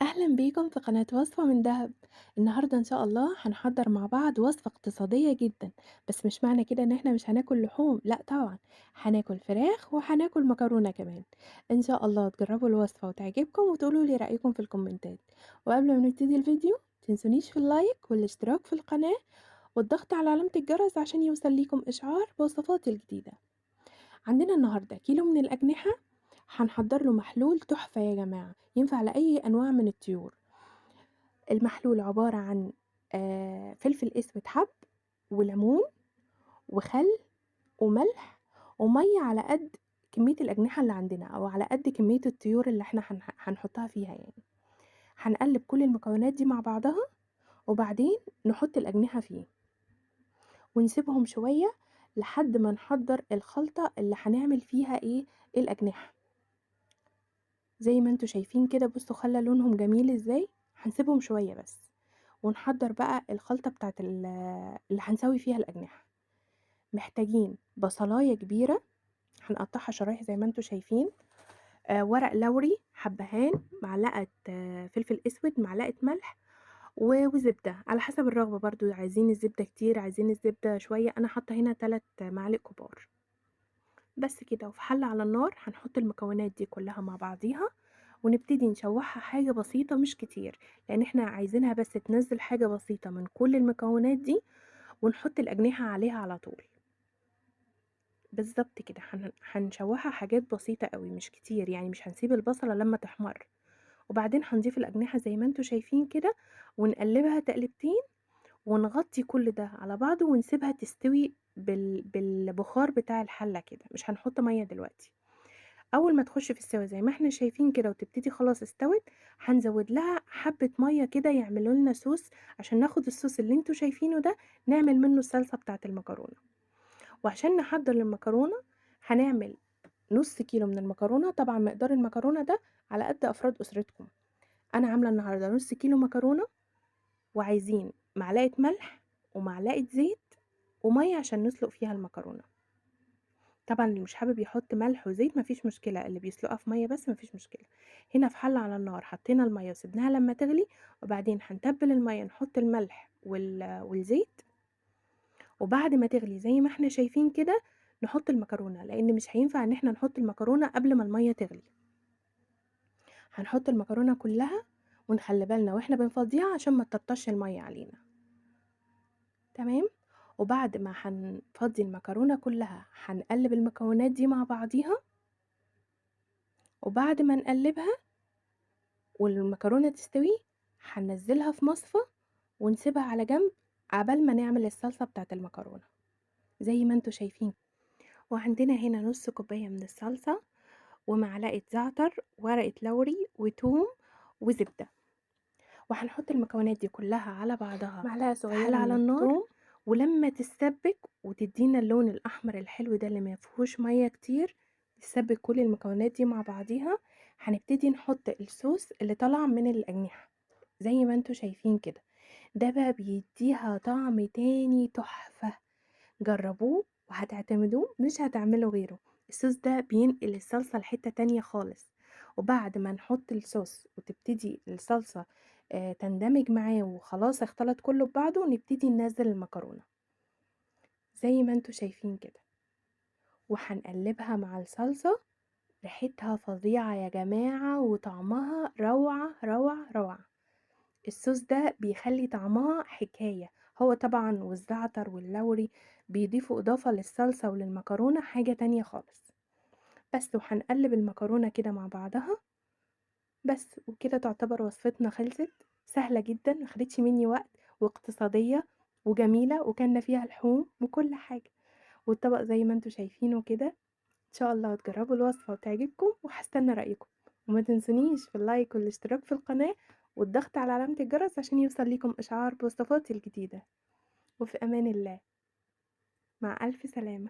أهلًا بيكم في قناة وصفة من دهب. النهاردة إن شاء الله هنحضّر مع بعض وصفة اقتصادية جدًا، بس مش معنى كده إن إحنا مش هناكل لحوم، لأ طبعًا، هناكل فراخ وهناكل مكرونة كمان. إن شاء الله تجربوا الوصفة وتعجبكم وتقولوا لي رأيكم في الكومنتات. وقبل ما نبتدي الفيديو متنسونيش في ال like والاشتراك في القناة والضغط على علامة الجرس عشان يوصل ليكم إشعار بوصفاتي الجديدة. عندنا النهاردة كيلو من الأجنحة هنحضر له محلول تحفة يا جماعة، ينفع لأي أنواع من الطيور. المحلول عبارة عن فلفل أسود حب وليمون وخل وملح ومية على قد كمية الأجنحة اللي عندنا أو على قد كمية الطيور اللي احنا هنحطها فيها يعني. هنقلب كل المكونات دي مع بعضها وبعدين نحط الأجنحة فيه ونسيبهم شوية لحد ما نحضر الخلطة اللي هنعمل فيها ايه الأجنحة. زي ما انتوا شايفين كده، بصوا خلى لونهم جميل ازاي. هنسيبهم شوية بس ونحضر بقى الخلطة بتاعت اللي هنسوي فيها الأجنحة. محتاجين بصلاية كبيرة هنقطعها شرايح زي ما انتوا شايفين، ورق لوري، حبهان، معلقة فلفل اسود، معلقة ملح وزبدة على حسب الرغبة، برضو عايزين الزبدة كتير عايزين الزبدة شوية. أنا حاطة هنا 3 معالق كبار بس كده. وفي حلة على النار هنحط المكونات دي كلها مع بعضيها ونبتدي نشوحها حاجة بسيطة مش كتير، لأن احنا عايزينها بس تنزل حاجة بسيطة من كل المكونات دي، ونحط الأجنحة عليها على طول. بالظبط كده هنشوحها حاجات بسيطة قوي مش كتير، يعني مش هنسيب البصلة لما تحمر. وبعدين هنضيف الأجنحة زي ما انتوا شايفين كده ونقلبها تقلبتين ونغطي كل ده على بعضه ونسيبها تستوي بالبخار بتاع الحلة كده، مش هنحط مية دلوقتي. أول ما تخش في السوا زي ما احنا شايفين كده وتبتدي خلاص استوت، هنزود لها حبة مية كده يعملوا لنا صوص، عشان ناخد الصوص اللي انتوا شايفينه ده نعمل منه الصلصة بتاعة المكرونة. وعشان نحضر المكرونة هنعمل نص كيلو من المكرونة، طبعا مقدار المكرونة ده على قد أفراد أسرتكم. أنا عاملة النهاردة نص كيلو مكرونة، وعايزين معلقة ملح ومعلقة زيت ومية عشان نسلق فيها المكرونة. طبعا اللي مش حابب يحط ملح وزيت مفيش مشكلة، اللي بيسلقها في مية بس مفيش مشكلة. هنا في حلة على النار حطينا المية وسيبناها لما تغلي، وبعدين هنتبل المية نحط الملح والزيت، وبعد ما تغلي زي ما احنا شايفين كده نحط المكرونة، لان مش هينفع ان احنا نحط المكرونة قبل ما المية تغلي. هنحط المكرونة كلها ونخلي بالنا واحنا بنفضيها عشان ما تطرطش المية علينا، تمام؟ وبعد ما هنفضي المكرونة كلها هنقلب المكونات دي مع بعضيها، وبعد ما نقلبها والمكرونة تستوي هننزلها في مصفى ونسيبها على جنب عبال ما نعمل الصلصة بتاعت المكرونة زي ما انتوا شايفين. وعندنا هنا نص كوباية من الصلصة ومعلقة زعتر، ورقة لوري وتوم وزبدة، وهنحط المكونات دي كلها على بعضها معلقة في صغيرة حلة من على النار. التوم، ولما تتسبك وتدينا اللون الأحمر الحلو ده اللي ما فيهوش مية كتير، تسبك كل المكونات دي مع بعضيها. هنبتدي نحط الصوص اللي طلع من الأجنحة زي ما انتوا شايفين كده، ده بقى بيديها طعم تاني تحفة. جربوه وهتعتمدوه، مش هتعملوا غيره. الصوص ده بينقل الصلصة لحتة تانية خالص. وبعد ما نحط الصوص وتبتدي الصلصة تندمج معاه وخلاص اختلط كله ببعضه، نبتدي ننزل المكرونة زي ما انتوا شايفين كده، وهنقلبها مع الصلصة. ريحتها فظيعة يا جماعة وطعمها روعة روعة روعة. الصوص ده بيخلي طعمها حكاية، هو طبعا والزعتر واللوري بيضيفوا إضافة للصلصة وللمكرونة حاجة تانية خالص. بس وهنقلب المكرونة كده مع بعضها بس، وكده تعتبر وصفتنا خلصت. سهلة جدا، ما خدتش مني وقت، واقتصادية وجميلة، وكان فيها لحوم وكل حاجة. والطبق زي ما انتوا شايفينه كده. ان شاء الله هتجربوا الوصفة وتعجبكم، وهستنى رأيكم. وما تنسونيش في اللايك والاشتراك في القناة والضغط على علامة الجرس عشان يوصل لكم إشعار بوصفاتي الجديدة. وفي أمان الله، مع ألف سلامة.